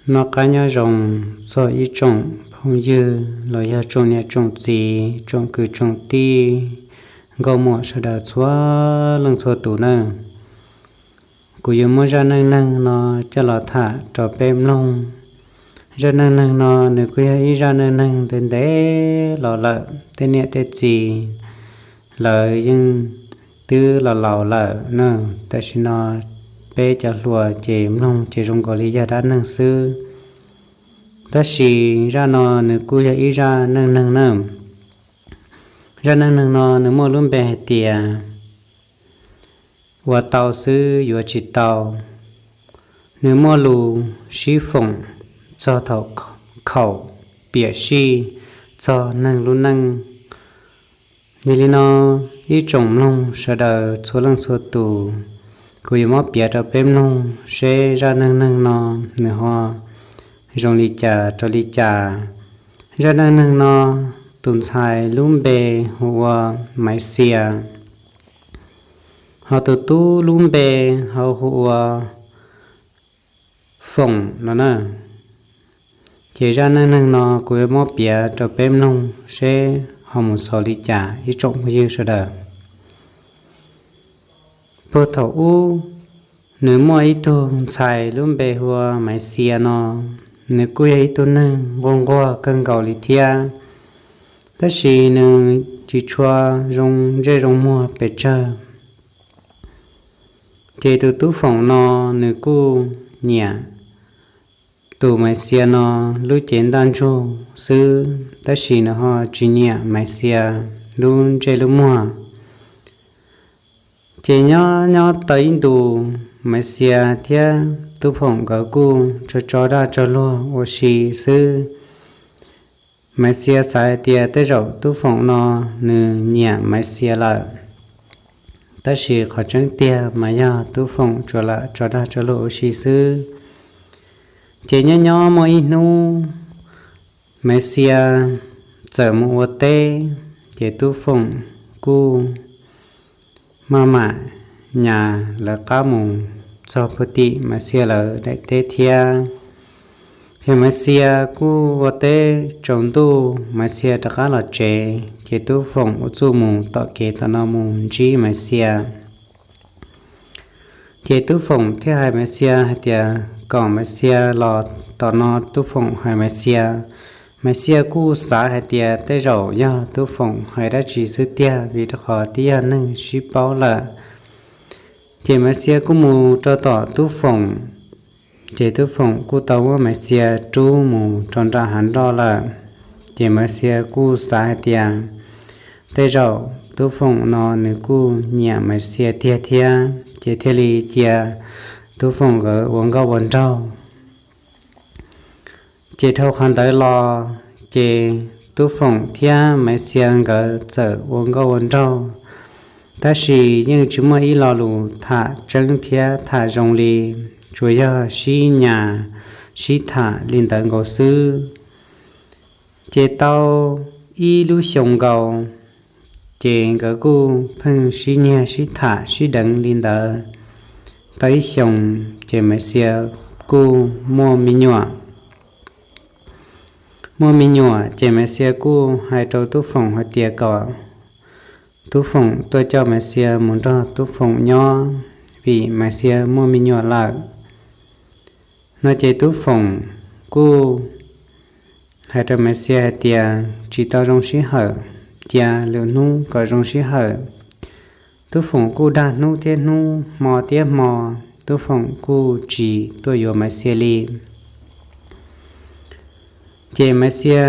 Noj qab nyob zoo txog ib tsoom phooj ywg los yog tsoom niam tsoom txiv, tsoom kwv tsoom tij, nkauj muam sawv daws txhua leej txhua tus nawb. Kuv yuav muab zaj neej neeg no coj los tham rau peb mloog. Zaj neej neeg no nws kuj yog ib zaj neej neeg ntev ntev los lawm, tej niam tej txiv lawv yeej twb los laus lawm na. Tam sim no peb cov hluas ces mloog ces zoo nkaus li yog dab neeg xwb. Tab sis zaj no nws kuj yog ib zaj neej neeg na. Zaj neej neeg no nws muaj lub npe hais tias ua tau xwb yuav tsis tau. Nws muaj lus sib foom txog thaum khaum piam sij txog neeg lub neej. Yog li no, ib tsoom mloog sawv daws txhua leej txhua tus, kuv yuav muab piav rau peb mloog seb zaj neej neeg no nws ho zoo li cas rau li cas. Zaj neej neeg no tus ntxhais lub npe hu ua Maiv Xia, ho tus tub lub npe ho hu ua Foom no na. Ces zaj neej neeg no kuv yuav muab piav rau peb mloog seb ho mus xaus li cas ib tsoom phooj ywg sawv daws. Puag thaum ub, nws muaj ib tug ntxhais lub npe hu ua Maiv Xia no. Nws kuj yog ib tug neeg nquag nquag kawg nkaus li thiab, tab sis nws tsis tshua zoo ntsej zoo muag pes tsawg. Ces tus tub Foom no nws kuj nyiam tus Maiv Xia no lub cev ntaj ntsug xwb, tab sis nws ho tsis nyiam Maiv Xia lub ntsej lub muag. Ces nyob nyob tau ib ntus, Maiv Xia thiab tub Foom nkawd kuj tso tso dag tso luag ua si xwb. Maiv Xia xav hais tias tej zaum tub Foom no nws nyiam Maiv Xia lawm, tab sis qhov tseeb tiag mas yog tub Foom tsuas lam tso dag tso luag ua si xwb. Ces nyob nyob muaj ib hnub, Maiv Xia txawm mus ua teb, ces tub Foom kuj maj mam nyas lawv qab mus txog puag tim Maiv Xia lawv daim teb thiab. Ces Maiv Xia kuj ua teb tsaus ntuj, Maiv Xia rov qab los tsev, ces tub Foom ua txuj mus tom kev tom no mus ntsib Maiv Xia. Ces tub Foom thiaj hais Maiv Xia hais tias kom Maiv Xia los tom no. Tub Foom hais Maiv Xia, Maiv Xia kuj xav hais tias tej zaum yog tub Foom hais dab tsi xwb tiag, vim rau qhov twb yog neeg sib paub lawm. Ces Maiv Xia kuj mus rau tom tub Foom, ces tub Foom kuj tau muab Maiv Xia rub mus rau nram hav nroj lawm. Ces Maiv Xia kuj xav hais tias tej zaum tub Foom no nws kuj nyiam Maiv Xia tiag thiab, ces thiaj li cia tub Foom nkawd ua nkauj ua nraug. Ces dhau qhov ntawd los, ces tub Foom thiab Maiv Xia nkawd txawm ua nkauj ua nraug, tab sis yeej tsis muaj ib lo lus tham tseeb thiab tham zoo li, tsuas yog sib nyas sib tham li ntawd nkaus xwb. Ces tau ib lub xyoo nkaus, ces nkawd kuj pheej sib nyiag sib tham sib deev li ntawd. Tau ib xyoos, ces Maiv Xia kuj muaj me nyuam. Muaj me nyuam ces Maiv Xia kuj hais rau tub Foom hais tias kom tub Foom tuaj coj Maiv Xia mus nrog tub Foom nyob, vim Maiv Xia muaj me nyuam lawm. No ces tub Foom kuj hais rau Maiv Xia hais tias tsis tau zoo sij hawm, cia lwm hnub kom zoo sij hawm. Tub Foom kuj dag hnub thiab hnub, hmo thiab hmo, tub Foom kuj tsis tuaj yuav Maiv Xia li. Ces Maiv Xia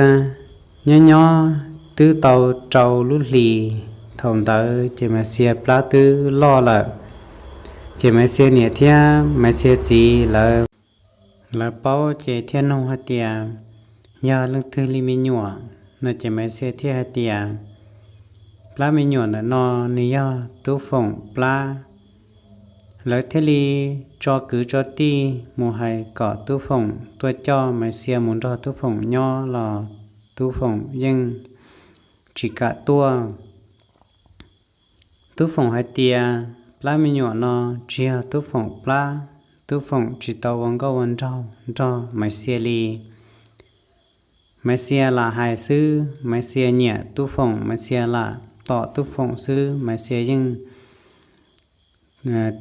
nyob nyob twb tau rau lub hlis, thaum ntawd ces Maiv Xia plab twb loj lawm. Ces Maiv Xia niam thiab Maiv Xia txiv lawv, lawv paub ces thiaj nug hais tias yog leej twg li me nyuam. No ces Maiv Xia thiaj hais tias plab me nyuam ntawm no nws yog tub Foom plab. Lawv thiaj li tso kwv tso tij mus hais kom tub Foom tuaj coj Maiv Xia mus nrog tub Foom nyob los tub Foom yeej tsis kam tuaj. Tub Foom hais tias plab me nyuam no tsis yog tub Foom plab, Tub Foom tsis tau ua nkauj ua nraug nrog Maiv Xia li. Maiv Xia lam hais xwb, Maiv Xia nyiam Tub Foom, Maiv Xia lam tom Tub Foom xwb, Maiv Xia yeej,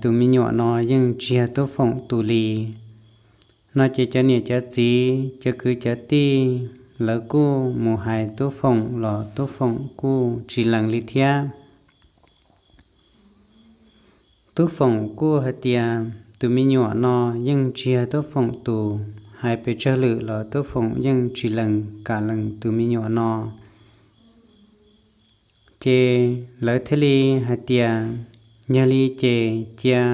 tus me nyuam no yeej tsis yog Tub Foom tus li. No ces cov niam cov txiv, cov kwv cov tij, lawv kuj mus hais Tub Foom los Tub Foom kuj tsis lees li thiab. Tub Foom kuj hais tias tus me nyuam no yeej tsis yog Tub Foom tus, hais pes tsawg lwm los Tub Foom yeej tsis lees, kam lees tus me nyuam no. Ces lawv thiaj li hais tias, yog li ces cia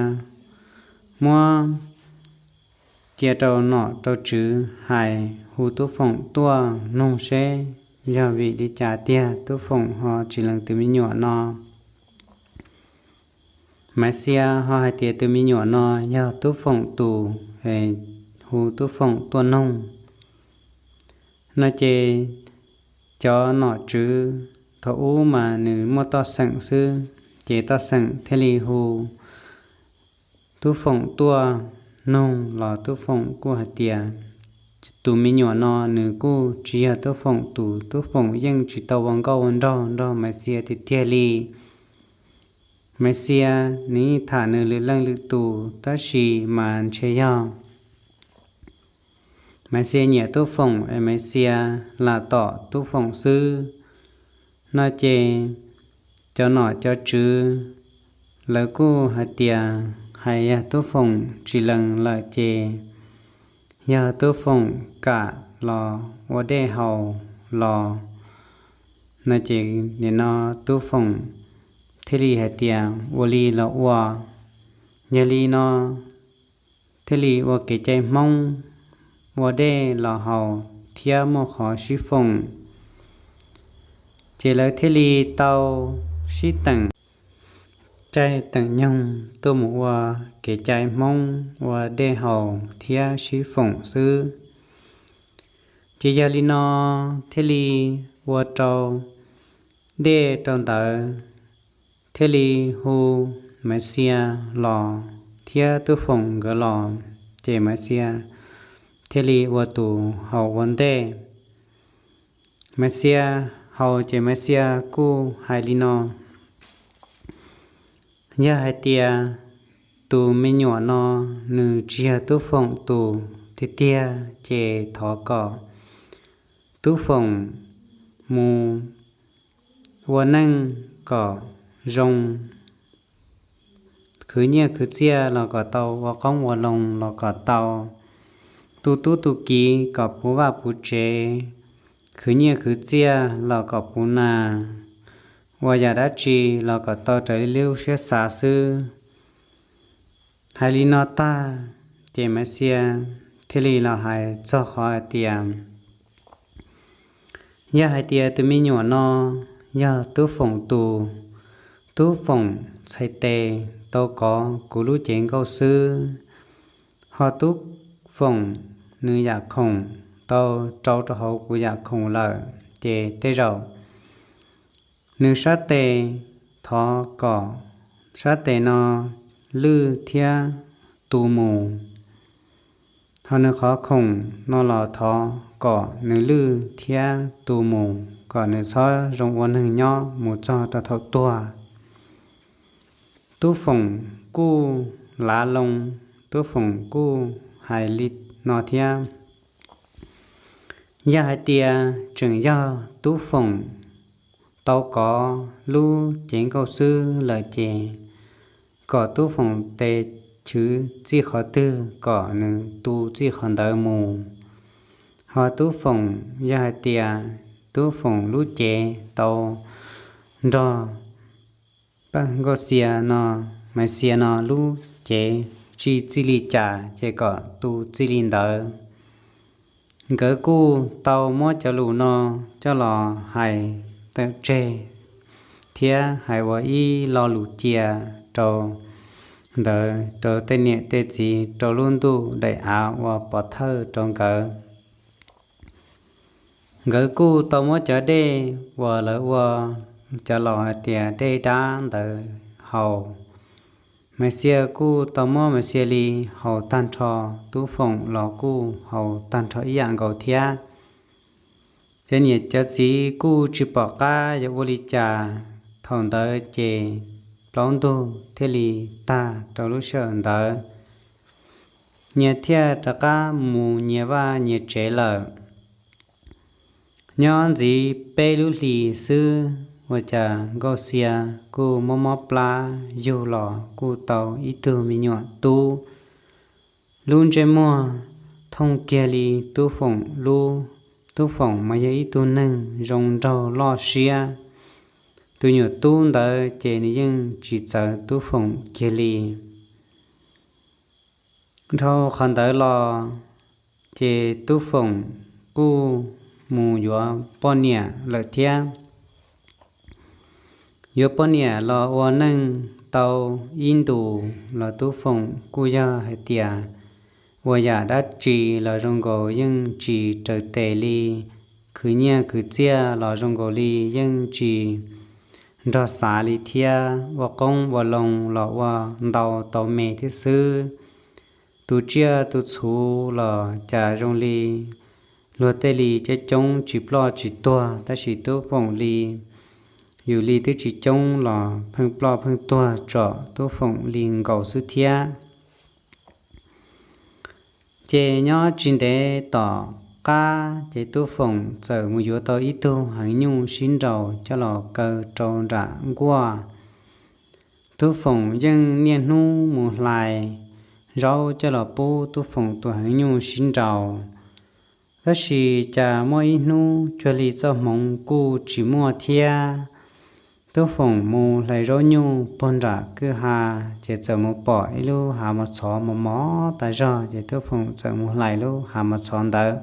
muab, cia rau nom rau tswv hais hu Tub Foom tuaj noog seb yog vim li cas tiag Tub Foom ho tsis lees tus me nyuam no. Maiv Xia ho hais tias tus me nyuam no yog Tub Foom tus, hu Tub Foom tuaj noog. No ces cov nom tswv thaum ub mas nws muaj Toj Xeem xwb, ces Toj Xeem thiaj li hu Tub Foom tuaj noog los Tub Foom kuj hais tias tus me nyuam no nws kuj tsis yog Tub Foom tus, Tub Foom yeej tsis tau ua nkauj ua nraug nrog Maiv Xia tiag tiag li. Maiv Xia nws tham nws lwm leej lwm tus tab sis mas ntshe yog Maiv Xia nyiam Tub Foom es Maiv Xia lam tom Tub Foom xwb. No ces cov nom cov tswv lawv kuj hais tias hais yog Tub Foom tsis lees lawm ces yog Tub Foom kam los ua dej haus los. No ces nim no Tub Foom thiaj li hais tias ua li los ua. Yog li no thiaj li ua kev cai Hmoob, ua dej los haus thiab muaj qhov sib foom. Ces lawv thiaj li tau sib teem caij teem nyoog tuaj mus ua kev cai Hmoob ua dej haus thiab sib foom xwb. Ces yog li no thiaj li ua rau dej rau ntawd thiaj li hu Maiv Xia los thiab Tub Foom nkawd los, ces Maiv Xia thiaj li ua tus haus ua ntej. Maiv Xia haus ces Maiv Xia kuj hais li no, yog hais tias tus me nyuam no nws tsis yog Tub Foom tus tiag tiag ces thov kom Tub Foom mus ua neej kom zoo, khwv nyiaj khwv txiaj los kom tau, ua qoob ua loo los kom tau, tu tub tu kiv kom puv vaj puv tsev, khwv nyiaj khwv txiaj los kom puv nas, ua yam dab tsi los kom tau raws li lub siab xav xwb. Hais li no tag, ces Maiv Xia thiaj li los hais txog qhov hais tias, yog hais tias tus me nyuam no yog Tub Foom tus, Tub Foom txhais tes tau kov kuv lub cev nkauj xwb, ho Tub Foom nws yam khoom tau rau rau hauv kuv yam khoom lawm, ces tej zaum nws sab tes thov kom sab tes no lwj thiab tu mus, ho nws qhov khoom no los thov kom nws lwj thiab tu mus, kom nws txhob zoo ua neeg nyob mus txog rau thaum tuag. Tub Foom kuj lav loo, Tub Foom kuj hais li no thiab, yog hais tias tseem yog Tub Foom tau kov lub cev nkauj xwb lawm ces kom Tub Foom tes chwv txij qhov twg kom nws tu txij qhov ntawd mus. Ho Tub Foom yog hais tias Tub Foom lub cev tau nrog Paj Nkauj Xia no, Maiv Xia no lub cev tsis txij li cas ces kom tu txij li ntawd. Nkawd kuj tau muab cov lus no coj los hais tawm tseg thiab hais ua ib lo lus cia rau ntawd rau tej niam tej txiv rau lub ntuj daim av ua pov thawj rau nkawd. Nkawd kuj tau muab cov dej uas lawv ua cov laus hais tias dej dab ntawd haus, Maiv Xia kuj tau muab Maiv Xia Lis haus tag nrho, Tub Foom los kuj haus tag nrho ib yam nkaus thiab. Cov niam cov txiv kuj tsis pom qab yuav ua li cas. Thaum ntawd ces plaub ntug thiaj li tag rau lub sij hawm ntawd. Nyias thiaj rov qab mus nyias vaj nyias tsev lawm. Nyob ntxiv peb lub hlis xwb, ua cas Nkauj Xia kuj mob mob plab, yug los kuj tau ib tug me nyuam tub. Lub ntsej muag thooj kiag li Tub Foom lub. Tub Foom mas yog ib tug neeg zoo nraug loj siab. Tus nyuam tub ntawd ces nws yeej tsis txawv Tub Foom kiag li. Dhau qhov ntawd los ces Tub Foom kuj mus yuav poj niam lawm thiab. Yuav poj niam los ua neej tau ib ntus los Tub Foom kuj yog hais tias ua yam dab tsi los zoo nkaus yeej tsis raws tes li, khwv nyiaj khwv txiaj los zoo nkaus li yeej tsis nrog xav li thiab, ua qoob ua loo los ua ntau tau me thiab xwb. Tus tsiaj tus txhu los cas zoo li luag tej li coob coob tsis ploj tsis tuag, tab sis Tub Foom li yus li twb tsis coob los pheej ploj pheej tuag tsom Tub Foom li nkaus xwb thiab. Ces nyob tsis ntev tom qab ces Tub Foom txawm mus yuav tau ib tug heev nyuj sib nraus coj los kaw rau nram nkuaj. Tub Foom yeej niaj hnub mus hlais zaub coj los pub Tub Foom tus heev nyuj sib nraus. Tab sis cas muaj ib hnub cuag li txoj hmoov kuj tsis muaj thiab. Tub Foom mus hlais zaub nyuj puag nram kwj ha, ces txawm mus pom ib lub hav mos txhov mos mos tas zog, ces Tub Foom txawm mus hlais lub hav mos txhov ntawd.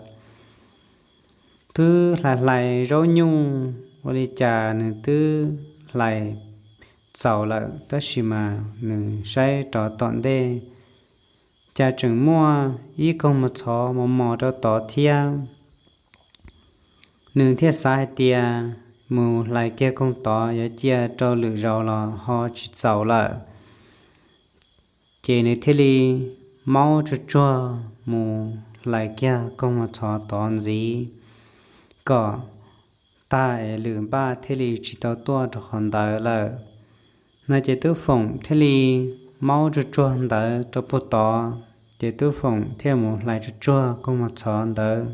Twb hlais hlais zaub nyuj ua li cas nws twb hlais txaus lawm, tab sis mas nws saib rov tom ntej, cas tseem muaj ib koog mos txhov mos mos rau tod thiab. Nws thiaj xav hais tias mus hlais kiag koog tod yuav cia rau lwm zaus los ho tsis txaus lawm. Ces nws thiaj li maub tsuag tsuag mus hlais kiag koog mos txhov tod ntxiv kom tag es lwm npaj thiaj li tsis tau tuaj rau qhov ntawd lawm. No ces Tub Foom thiaj li maub tsuag tsuag ntawd rau puag tod, ces Tub Foom thiaj mus hlais tsuag tsuag koog mos txhov ntawd.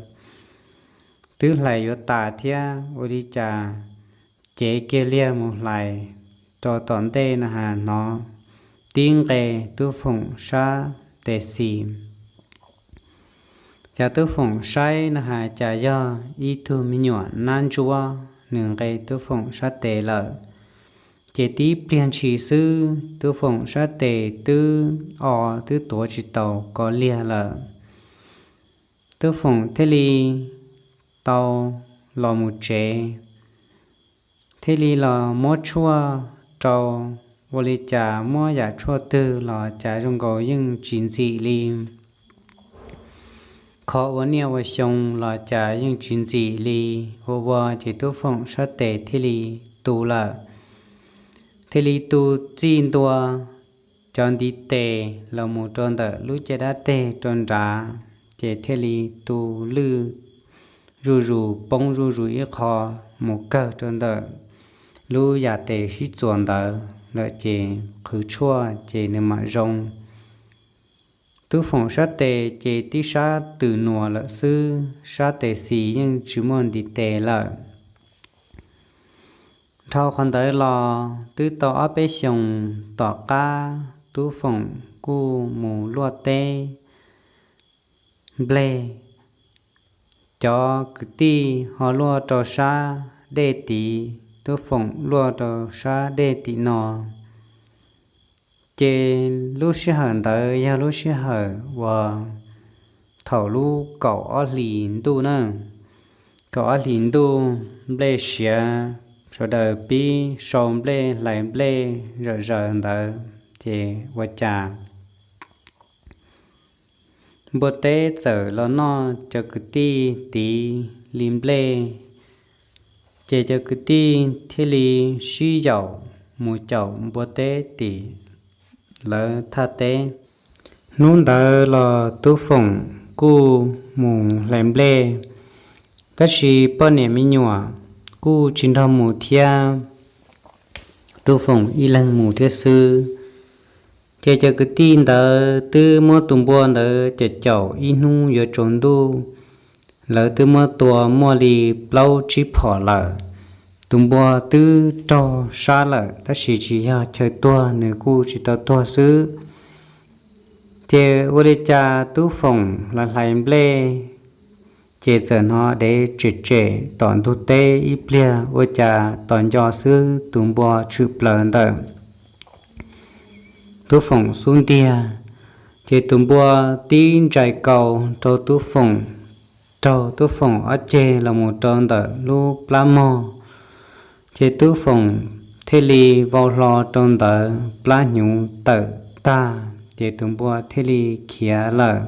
Twb hlais yuav tas thiab ua li cas cev kiag liag mus hlais rau tom ntej na has hnov tib nqe Tub Foom sab tes xis. Cas Tub Foom saib na has cas yog ib tug me nyuam nab ntsuab, nws nqe Tub Foom sab tes lawm. Ces tib pliag ntshis xwb Tub Foom sab tes twb o twb tuav tsis taus kov liag lawm. Tub Foom thiaj li tau los mus tsev, thiaj li los muab tshuaj rau, ua li cas muab yam tshuaj twg los cas zoo nkaus yeej tsis ntxim li. Kho ua niaj ua xyoo los cas yeej tsis ntxim li. Ua ua ces Tub Foom sab tes thiaj li tu lawm, thiaj li tu txij ntua cov ntiv tes los mus rau ntawm lub caj dab teg rau nrad, ces thiaj li tu lwj zuj zus poob zuj zus ib qho mus kawg rau ntawm lub yam tes sib txuas ntawd lawm ces qhwv tshuaj ces nws mam zoo. Tub Foom sab tes ces tib sab twm nuas lawm xwb, sab tes xis yeej tsis muaj ntiv tes lawm. Dhau qhov ntawd los twb tau ob peb xyoos tom qab Tub Foom kuj mus luaj teb nplej. Cov kwv tij ho luaj rau sab dej tid, Tub Foom luaj rau sab dej tim no. Ces lub sij hawm ntawd yog lub sij hawm uas thaum lub kaum ob hlis ntuj na, kaum ob hlis ntuj nplej siav, sawv daws pib sau nplej hlais nplej zom zaws ntawd, ces ua cas npua teb txawm los noj cov kwv tij tid li nplej, ces cov kwv tij thiaj li sib yaum mus caum npua teb tim lawv thaj teb. Hnub ntawd los Tub Foom kuj mus hlais nplej, tab sis poj niam me nyuam kuj tsis nrog mus thiab, Tub Foom ib leeg mus thiab xwb. Ces cov kwv tij ntawd twb muab tus npua ntawd caum caum ib hnub yuav tsaus ntuj, lawv twb muab tua muaj li plaub tsib phom lawm. Tus npua twb raug sab lawm tab sis tsis yog chaw tuag, nws kuj tsis tau tuag xwb. Ces ua li cas Tub Foom los hlais nplej, ces txawm hnov dev tsem tsem tom ntug teb ib pliag, ua cas tos nco xwb tus npua tshwm plaws ntawm Tub Foom xub ntiag. Ces tus npua tib ntsais kaus rau Tub Foom, raug Tub Foom ob ceg los mus rau ntawm lub plab mog. Ces Tub Foom thiaj li vau hlo rau ntawd, plab hnyuv tawm tag, ces tus npua thiaj li khiav lawm.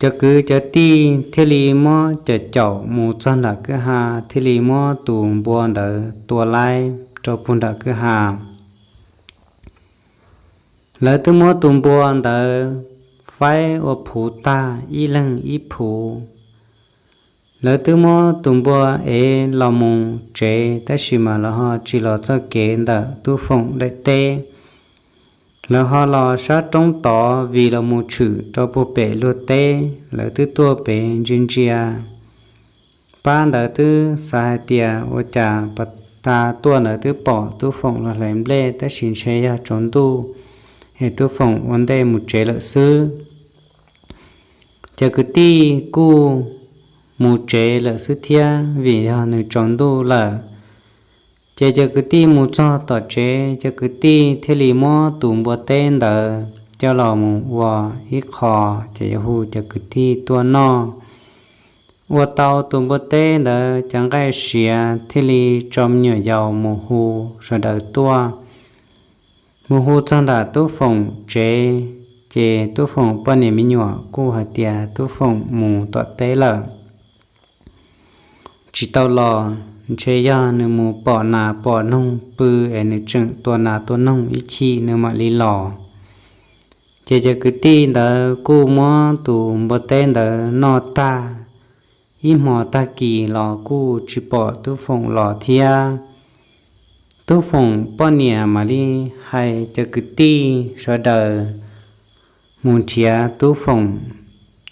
Cov kwv cov tij thiaj li muab caum caum mus txog nram kwj ha, thiaj li muab tus npua ntawd tua laib rau puag nram kwj ha. Lawv twb muab tus npua ntawd faib ua phuv tag, ib leeg ib phuv. Lawv twb muab tus npua ev los mus tsev, tab sis mas lawv ho tsis los txoj kev ntawm Tub Foom daim teb. Lawv ho los sab roob tod vij los mus tshwm rau puag pem luag teb. Lawv twb tuaj pem ntsia ntsia, pab ntawd twb xav hais tias ua cas pas tas tuaj ntawd twb pom Tub Foom los hlais nplej, tab sis ntshe yog tsaus ntuj es Tub Foom ua ntej mus tsev lawm xwb. Cov kwv tij kuj mus tsev lawm xwb thiab, vim yog nws tsaus ntuj lawm. Ces cov kwv tij mus txog tom tsev, cov kwv tij thiaj li muab tus npua teb ntawd coj los mus ua ib qho, ces yuav hu cov kwv tij tuaj noj. Ua tau tus npua teb ntawd, cov nqaij siav thiaj li tso me nyuam yaus mus hu sawv daws tuaj. Mus hu txog nram Tub Foom tsev, ces Tub Foom poj niam me nyuam kuj hais tias Tub Foom mus tom teb lawm, tsis tau los, ntshe yog nws mus pom nas pom noog pw es nws tseem tua nas tua noog ib chim nws mam li los. Ces cov kwv tij ntawd kuj muab tus npua teb ntawd noj tag, ib hmo tag kis los kuj tsis pom Tub Foom los thiab. Tub Foom poj niam mam li hais cov kwv tij sawv daws mus nrhiav Tub Foom.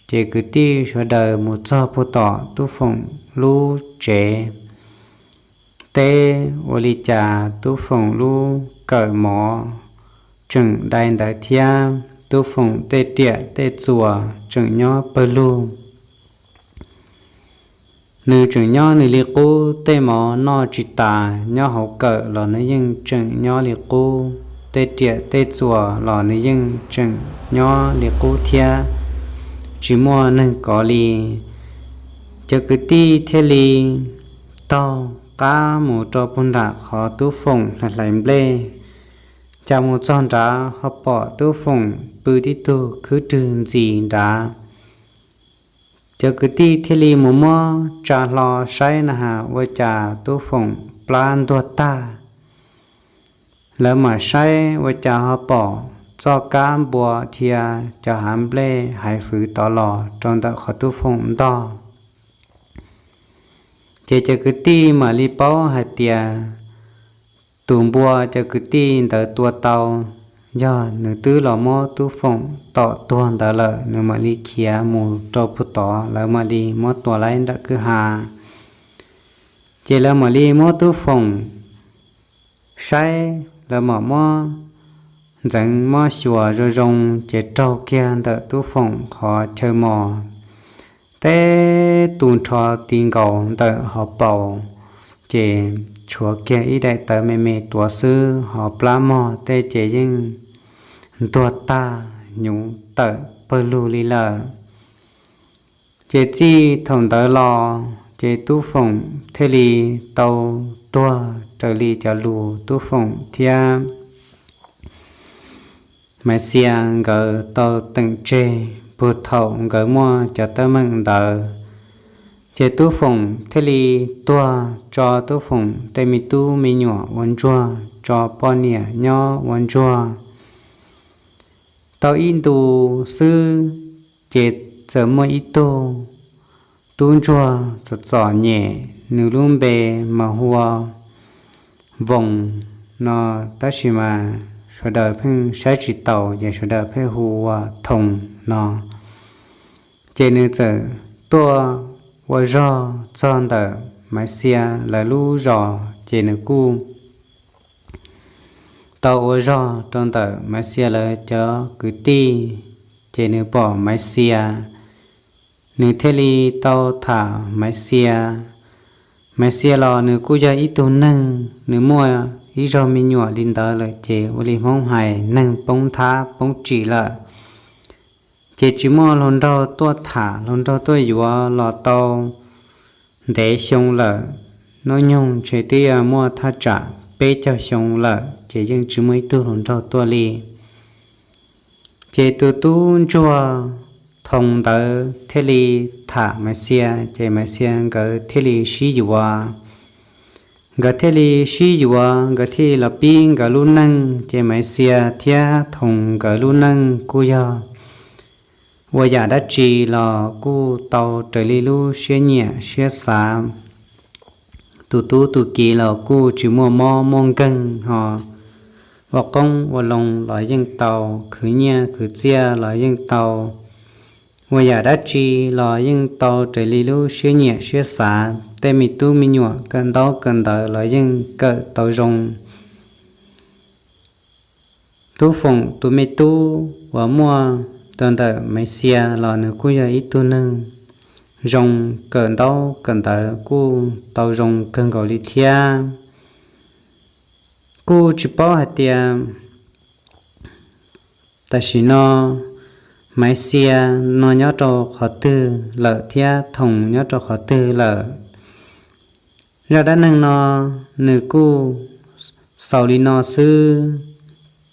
Ces kwv tij sawv daws mus txog puag tom Tub Foom lub tsev teb, ua li cas Tub Foom lub kawm mov tseem dai ntawd thiab, Tub Foom tej riam tej txuas tseem nyob pawg lug. Nws tseem nyob nws li qub, tej mov noj tsis tas, nyob hauv kawm los nws yeej tseem nyob li qub, tej riam tej txuas los nws yeej tseem nyob li qub thiab, tsis muaj neeg kov li. Cov kwv tij thiaj li taug qab mus rau puag nram qhov Tub Foom hlais hlais nplej. Cas mus txog nrad ho pom Tub Foom pw tib tug khwb rwg ntxis nrad. Cov kwv tij thiaj li mus muab tsa hlo saib na has ua cas Tub Foom plab ntuag tag. Lawv mam saib ua cas ho pom txoj kab npua dhia cov hav nplej haiv fwv tod los rau ntawm qhov Tub Foom ntog. Ces cov kwv tij mam li paub hais tias tus npua cov kwv tij ntawd tua tau, yog nws twb los muab Tub Foom tom tuag ntawd lawm, nws mam li khiav mus rau puag tod, lawv mam li muab tua laib nram kwj ha. Ces lawv mam li muab Tub Foom saib, lawv mam muab ntxeev muab xyuas zoo zoo, ces raug kiag ntawm Tub Foom qhov chaw mos, teb tus nrho ti nkaus ntawm hauv paus, ces tshuav kiag ib daim tawv me me tuav xwb, hos plab mog tej ces yeej ntuag tag, hnyuv tawm pawg lug li lawm. Ces txij thaum ntawd los ces Tub Foom thiaj li tau tuag raws li cov lus Tub Foom thiab Maiv Xia nkawd tau teem tseg puag thaum nkawd muaj cov teeb meem ntawd. Ces Tub Foom thiaj li tuag tso Tub Foom tej me tub me nyuam ua ntsuag, tso poj niam nyob ua ntsuag. Tau ib ntu xwb, ces txawm muaj ib tug tub ntsuag txom txom nyem, nws lub npe mas hu ua Voos no, tab sis mas sawv daws pheej saib tsis taus ces sawv daws pheej hu ua Thoos no. Ces nws txawm tuaj ua zog txog ntawm Maiv Xia lawv lub zos, ces nws kuj tau ua zog rau ntawm Maiv Xia lawv cov kwv tij. Ces nws pom Maiv Xia, nws thiaj li tau tham Maiv Xia. Maiv Xia los nws kuj yog ib tug neeg, nws muaj ib zag me nyuam li ntawd lawm ces ua li Hmoob hais neeg poob nthab poob tsim lawm. Ces tsis muaj hluas nraug tuaj tham hluas nraug tuaj yuav los tau ntev xyoo lawm, hnub nyoog ntshe twb yuav muaj thaj tsam peb caug xyoo lawm ces yeej tsis muaj ib tug hluas nraug tuaj li. Ces tus tub ntsuag Thoos ntawd thiaj li tham Maiv Xia, ces Maiv Xia nkawd thiaj li sib yuav. Nkawd thiaj li sib yuav, nkawd thiaj li los pib nkawd lub neej, ces Maiv Xia thiab Thoos nkawd lub neej kuj yog ua yam dab tsi los kuj tau raws li lub siab nyiam siab xav. Tus tub tus kiv los kuj tsis muaj mob muaj nkeeg, ho ua qoob ua loo los yeej tau, khwv nyiaj khwv txiaj los yeej tau, ua yam dab tsi los yeej tau raws li lub siab nyiam siab xav. Tej me tub me nyuam kawm ntaub kawm ntawv los yeej kawm tau zoo. Tub Foom tus me tub uas muaj tau ntawm Maiv Xia los nws kuj yog ib tug neeg zoo, kawm ntaub kawm ntawv kuj tau zoo kawg nkaus li thiab. Kuj tsis paub hais tias tam sim no Maiv Xia no nyob rau qhov twg lawm thiab Thoos nyob rau qhov twg lawm. Zaj dab neeg no nws kuj xaus li no xwb.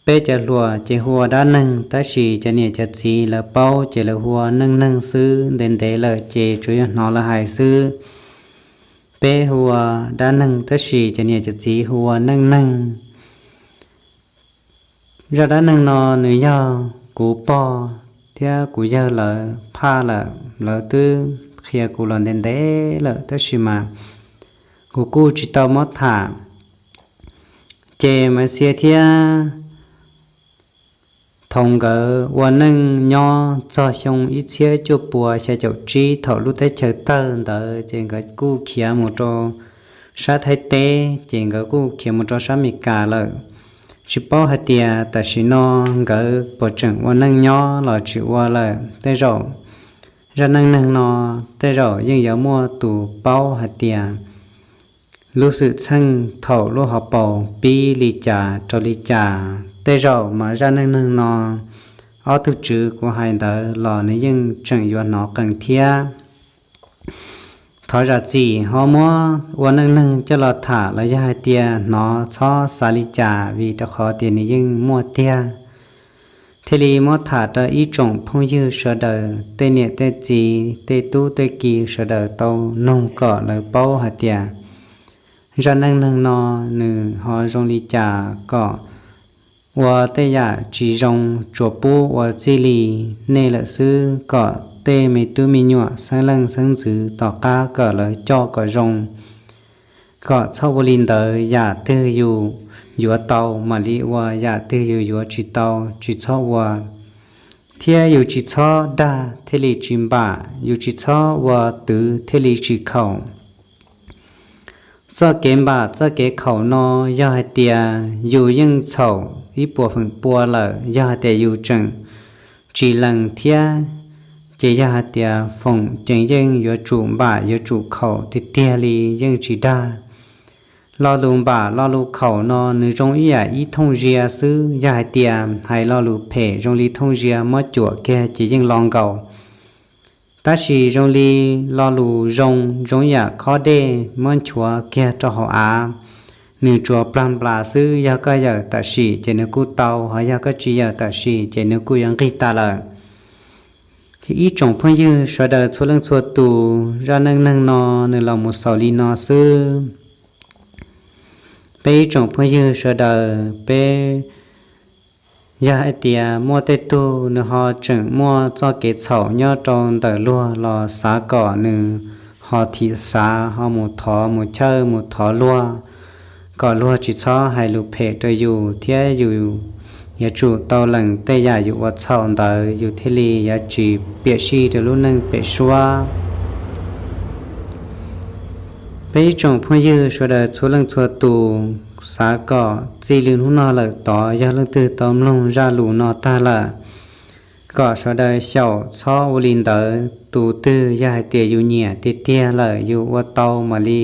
Peb cov hluas ces hu ua dab neeg, tab sis cov niam cov txiv lawv paub ces lawv hu ua neej neeg xwb. Ntev ntev lawm ces tsuas yog hnov lawv hais xwb. Peb hu ua dab neeg, tab sis cov niam cov txiv hu ua neej neeg. Zaj dab neeg no nws yog kuv pog thiab kuv yawg lawv phaj lawm, lawv twb qhia kuv los ntev ntev lawm, tab sis mas kuv kuj tsis tau muab tham. Ces Maiv Xia thiab Thoos nkawd ua neej nyob txog xyoo ib txhiab cuaj puas xya caum tsib, thaum lub teb chaws tawg ntawd ces nkawd kuj khiav mus rau sab Thaib teb, ces nkawd kuj khiav mus rau sab Amelikas lawm. Tsis paub hais tias tam sim no nkawd puas tseem ua neej nyob los tsis ua lawm. Tej zaum zaj neej neeg no tej zaum yeej yuav muaj tus paub hais tias lub xwm txheej thaum lub hauv paus pib li cas rau li cas. Tej zaum mas zaj neej neeg no ob tug tswv kuv hais ntawd los nws yeej tseem yuav hnov qees thiab. Thov zam txim ho muab ua neej neeg coj los tham los yog hais tias hnov txhob xav li cas, vim rau qhov tias nws yeej muaj tiag. Thiaj li muab tham rau ib tsoom phooj ywg sawv daws, tej niam tej txiv, tej tub tej ki sawv daws tau noog kom lawv paub hais tias zaj neej neeg no nws ho zoo li cas, kom ua tej yam tsis zoo tsuas pub ua txij li nej lawm xwb, kom tej me tub me nyuam xeeb leej xeeb ntxwv tom qab kom lawv coj kom zoo. Kom txhob ua li ntawd, yam twg yus yuav tau mam li ua, yam twg yus yuav tsis tau tsis txhob ua. Thiab yus tsis txhob dag thiaj li tsis npam, yus tsis txhob ua twv thiaj li tsis khaum. Txoj kev npam txoj kev khaum no yog hais tias yus yeej txhaum ib puas feem pua lawm, yog hais tias yus tseem tsis lees thiab, ces yog hais tias foom ceev yeej yuav tsum npam yuav tsum khaum tiag tiag li yeej tsis dag. Lo lus npam lo lus khaum no nws zoo ib yam ib thooj zia xwb, yog hais tias hais lo lus phem zoo li thooj zia muab cuam kiag ces yeej lo nkaus. Tab sis zoo li lo lus zoo, zoo ib yam khob dej muab nchuav kiag rau hauv av, nws tsuas plag nplas xwb, yog koj yawm tam sim ces nws kuj tau, ho yog koj tsis yawm tam sim ces nws kuj yuav nqig tas lawm. Ces ib tsoom phooj ywg sawv daws txhua leej txhua tus, zaj neej neeg no nws los mus xaus li no xwb. Peb ib tsoom phooj ywg sawv daws, peb Yog hais tias muaj tej tug nws ho tseem muaj txoj kev txhaum nyob rau ntawm luag los xav kom nws ho thim xav ho mus thov mus chawj mus thov luag, kom luag tsis txhob hais lus phem rau yus thiab yus yuav tsum tau lees tej yam yus ua txhaum ntawd yus thiaj li yuav tsis piam sij rau lub neej pem suab. Peb ib tsoom phooj ywg sawv daws txhua leej txhua tus, xav kom txij li hnub no lawm tod yog leej twg tau mloog zaj lus no tag lawm, kom sawv daws xyaum txhob ua li ntawd. Tus twg yog hais tias yus nyiam tiag tiag lawm yus ua tau mam li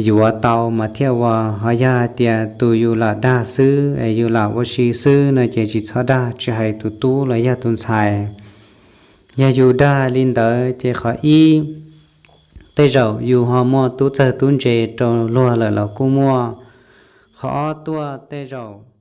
yuav tau mas thiaj ua. Ho yog hais tias tus yus lam dag xwb es yus lam ua si xwb no ces tsis txhob dag, tsis hais tus tub los yog tus ntxhais. Yog yus dag li ntawd ces qhov ib, tej zaum yus ho muaj tub txawg tub ntse rau luag lawm los kuj muaj. Qhov ob tuaj tej zaum